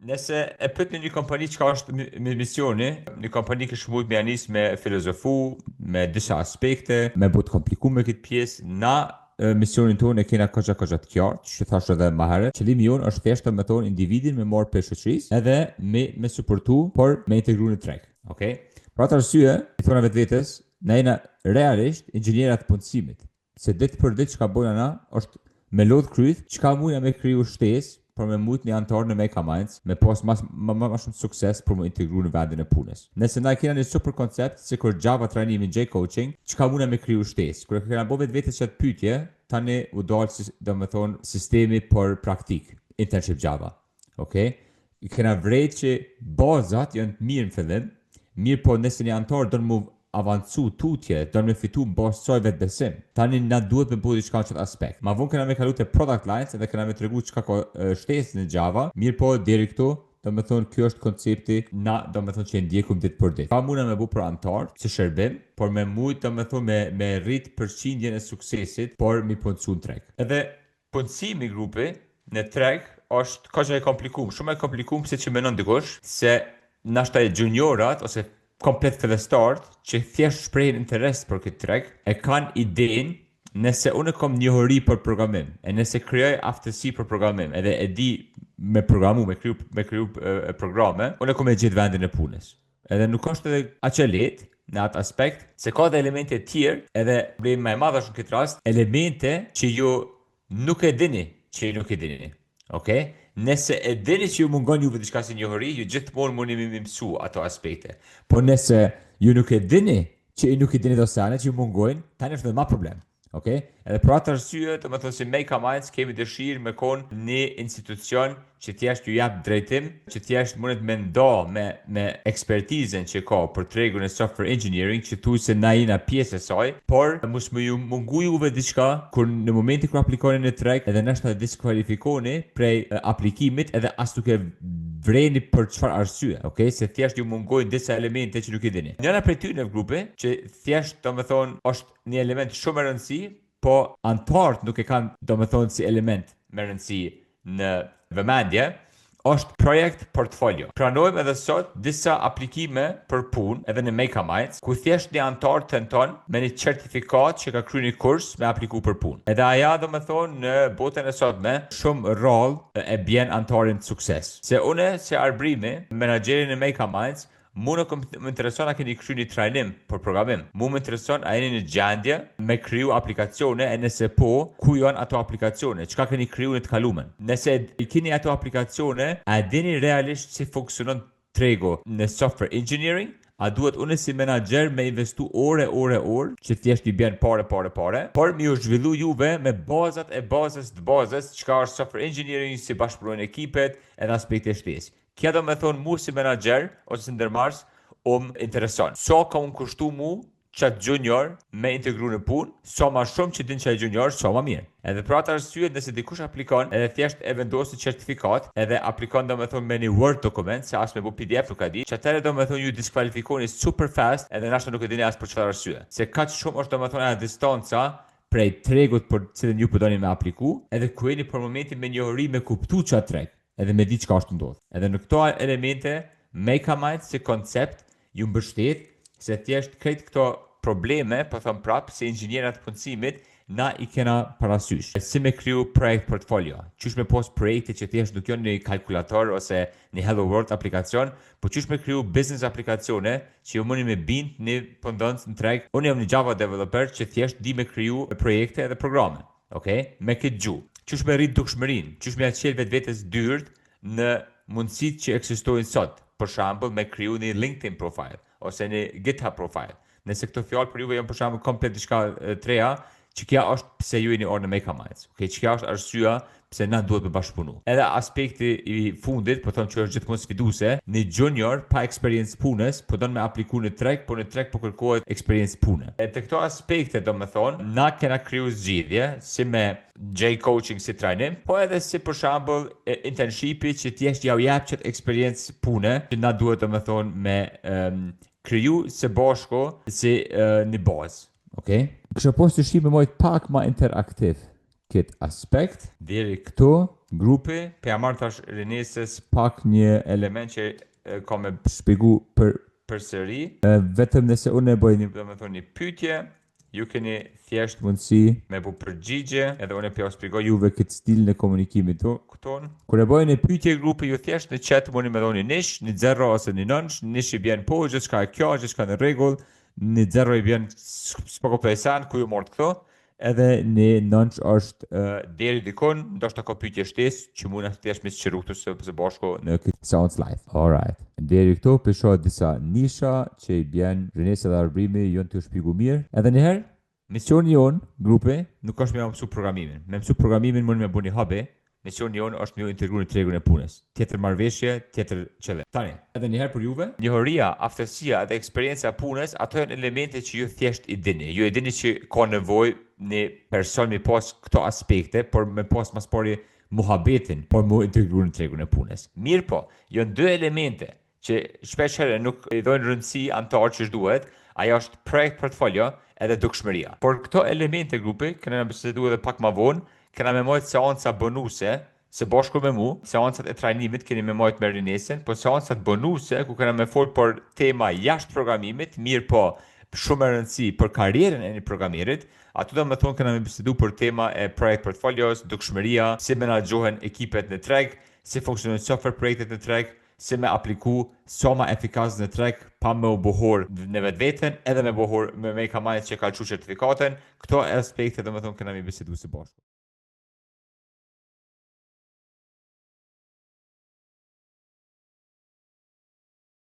Nëse e pyetni një kompani çka është misioni, një kompani kish mujt me ja nis me filozofu, me disa aspekte, me bo të komplikuar me këtë pjesë, na misionin tonë e kena koxha koxha të qartë, që thash edhe më herët. Qëllimi jonë është thjesht me thonë individin me marrë prej shoqërisë edhe me suportu por me integru në treg. Okej? Për atë arsye, i thona vetvetes, na jena realisht inxhinierat të punësimit. Se ditë për ditë çka bojna na është me lodh kryt, çka mujna me kriju shtesë për me mujt një anëtar në Make Minds me pas ma, ma, ma, ma shumë sukses për mu integru në vendin e punës. Nëse na kena një super koncept, sikur Java trajnimin J-Coaching, çka mujna me kriju shtesë? Kur e kena bo vetvetes qatë pyetje, tani u dalë, si, do me thonë, sistemi për praktik, internship Java. Okej? I kena vrejt që bazat janë të mirë në fillim, mirë po nëse një anëtar don mu avancu tutje, don me fitu në bazë saj vetbesim. Tani na duhet me bo diçka në qëtë aspekt. Ma vonë kena me kalu te product lines edhe kena me tregu çka ka shtesë në Java, mirë po deri këtu, do me thonë kjo është koncepti na do me thonë që e ndjekum ditë për ditë. Ka muna me bu për anëtar, si shërbim, por me mujt do me thonë me rrit përqindjen e suksesit, por mi punësu në treg. Edhe punësimi grupi në treg është kaq e komplikuar, shumë e komplikuar se që menon dikush, se nashta e juniorat ose komplet fillestart që thjesht shprehin interes për këtë treg, e kanë idenë nëse unë kam njohuri për programim, e nëse krijoj aftësi për programim, edhe e di me programu, me kriju programe, unë e kom e gjetë vendin e punës. Edhe nuk është edhe aq e lehtë në atë aspekt, se ka edhe elemente tjerë, edhe problemi më i madh është në këtë rast, elemente që ju nuk e dini që ju nuk e dini. Okej? Nëse e dini që ju mungon juve diçka si njohuri, ju gjithmonë mundi me mësu ato aspekte. Po nëse ju nuk e dini që ju nuk e dini do sene që ju mungojnë, tani është edhe ma problem. Okej? Edhe për atë arsye, do të thonë si Make Minds kemi dëshirë me kon një institucion që thjesht ju jap drejtim, që thjesht mundet me nda me ekspertizën që ka për tregun e software engineering, që thu se na jena pjesë e saj, por mos më ju mungu juve diçka kur në momentin kur aplikoni në treg edhe ndoshta diskualifikoni prej aplikimit edhe as nuk e vreni për çfarë arsye, okay? Se thjesht ju mungojnë disa elemente që nuk i dini. Njëra prej tyre në grupi që thjesht do me thonë është një element shumë e rëndësi, po anëtarët nuk e kanë do me thonë si element me rëndësi në vëmendje, është projekt portfolio. Pranojmë edhe sot disa aplikime për punë edhe në Make Minds, ku thjesht një anëtar tenton me një certifikat që ka kryer një kurs me apliku për punë. Edhe aja do me thonë në botën e sotme shumë rrallë e bjen anëtarin të sukses. Se une si Arbrimi, menaxherin e Make Minds, Mu nuk më intereson a keni kryu një trajnim për programim. Mu më intereson a jeni në gjendje me kriju aplikacione e nëse po, ku janë ato aplikacione, çka keni kriju në të kalumen. Nëse i keni ato aplikacione, a e dini realisht si funksionon tregu në software engineering, a duhet unë si menaxher me investu ore, ore, orë, që thjesht i bjen pare, pare, pare, por mi u zhvillu juve me bazat e bazës të bazës, çka është software engineering, si bashkëpunojnë ekipet, edhe aspekte shtesë. Kjo do me thonë mu si menaxher ose si ndërmarrës, um intereson. Sa ka unë kushtu mu qatë junior me integru në punë, sa ma shumë që din qaj junior, sa ma mirë. Edhe për atë arsye, nëse dikush aplikon, edhe thjesht e vendos një certifikat, edhe aplikon do me thonë me një Word dokument, se as me bu PDF nuk ka di, që atëherë do me thonë ju diskualifikoni super fast, edhe nashta nuk e dini as për çfarë arsye. Se kaq shumë është do me thonë ajo distanca prej tregut për cilin ju po doni me apliku, edhe ku jeni për momentin me njohuri me kuptu qatë treg, edhe me di çka është ndodh. Edhe në këto elemente, Make Minds si koncept ju mbështet se thjesht krejt këto probleme, po them prap, si inxhinierat punësimit, na i kena parasysh. Si me kriju projekt portfolio, qysh me post projekte që thjesht nuk janë një kalkulator ose një Hello World aplikacion, po qysh me kriju business aplikacione që ju mundi me bind një punëdhënës në treg. Unë jam një Java developer që thjesht di me kriju projekte edhe programe, okay? Me këtë gjuhë. Qysh me rrit dukshmërinë, qysh me ja çel vetvetes dyert në mundësitë që ekzistojnë sot. Për shembull, me kriju një LinkedIn profile ose një GitHub profile. Nëse këto fjalë për juve janë për shembull komplet diçka të reja, që kjo është pse ju jeni orë në Make Minds. Okay, që kjo është arsyeja pse na duhet me bashkëpunu. Edhe aspekti i fundit, po them që është gjithmonë sfiduese, një junior pa eksperiencë punës, po don me apliku në treg, po në treg po kërkohet eksperiencë pune. E te këto aspekte, do me thonë, na kena kriju zgjidhje, si me J-coaching si trajnim, po edhe si për shembull internshipi që thjesht ja u jap qët eksperiencë pune, që na duhet do me thonë me kriju së bashku si një bazë. Okej? Kisha pas të shih me mojt pak ma interaktiv. këtë aspekt. Deri këtu, grupi, pe ja marr tash Renesës pak një element që ka me shpjegu për përsëri. Vetëm nëse unë e bëj një, do të thonë, një pyetje, ju keni thjesht mundësi me bu përgjigje, edhe unë po ja shpjegoj juve këtë stilin e komunikimit të këton. Kur e bëj një pyetje grupi, ju thjesht në chat mundi me dhoni nish, një 0 ose një 9, nish i bjen po, gjithçka e kjo, gjithçka në rregull, një 0 i bjen s'po kuptoj sen, ku ju morët këto, edhe një nënç është deri dikun, ndoshta ka pyetje shtesë që mund të thjesht me sqaru këtu së, së bashku në këtë seancë live. Alright. Deri këtu po shoh disa nisha që i bjen Renesa dhe Arbrimi janë të shpjegu mirë. Edhe një herë, misioni jon, grupi, nuk është me ja mësu programimin. Me mësu programimin mund me bu një hobi, misioni jon është me ju integru në tregun e punës. Tjetër marrëveshje, tjetër qëllim. Tani, edhe një herë për juve, njohuria, aftësia dhe eksperienca e punës, ato janë elemente që ju thjesht i dini. Ju e dini që ka nevojë një person me pas këto aspekte, por me pas mas pari muhabetin, por mu integru në tregun e punës. Mirë po, janë dy elemente që shpesh herë nuk i dhojnë rëndësi anëtar që duhet, ajo është project portfolio edhe dukshmëria. Por këto elemente grupi, kena me bisedu edhe pak ma vonë, kena me majtë seanca bonuse, së bashku me mu, seancat e trajnimit keni me majtë me Rinesin, po seancat bonuse ku kena me fol për tema jashtë programimit, mirë po shumë e rëndësi për karrierën e një programerit, aty do me thonë kena me bisedu për tema e project portfolios, dukshmëria, si menaxhohen ekipet në treg, si funksionojnë software projektet në treg, si me apliku sa ma efikas në treg pa me u bohor në vetveten edhe me bohor me, me i kamajt që ka lëshu certifikatën. Këto aspekte do me thonë kena me bisedu së bashku.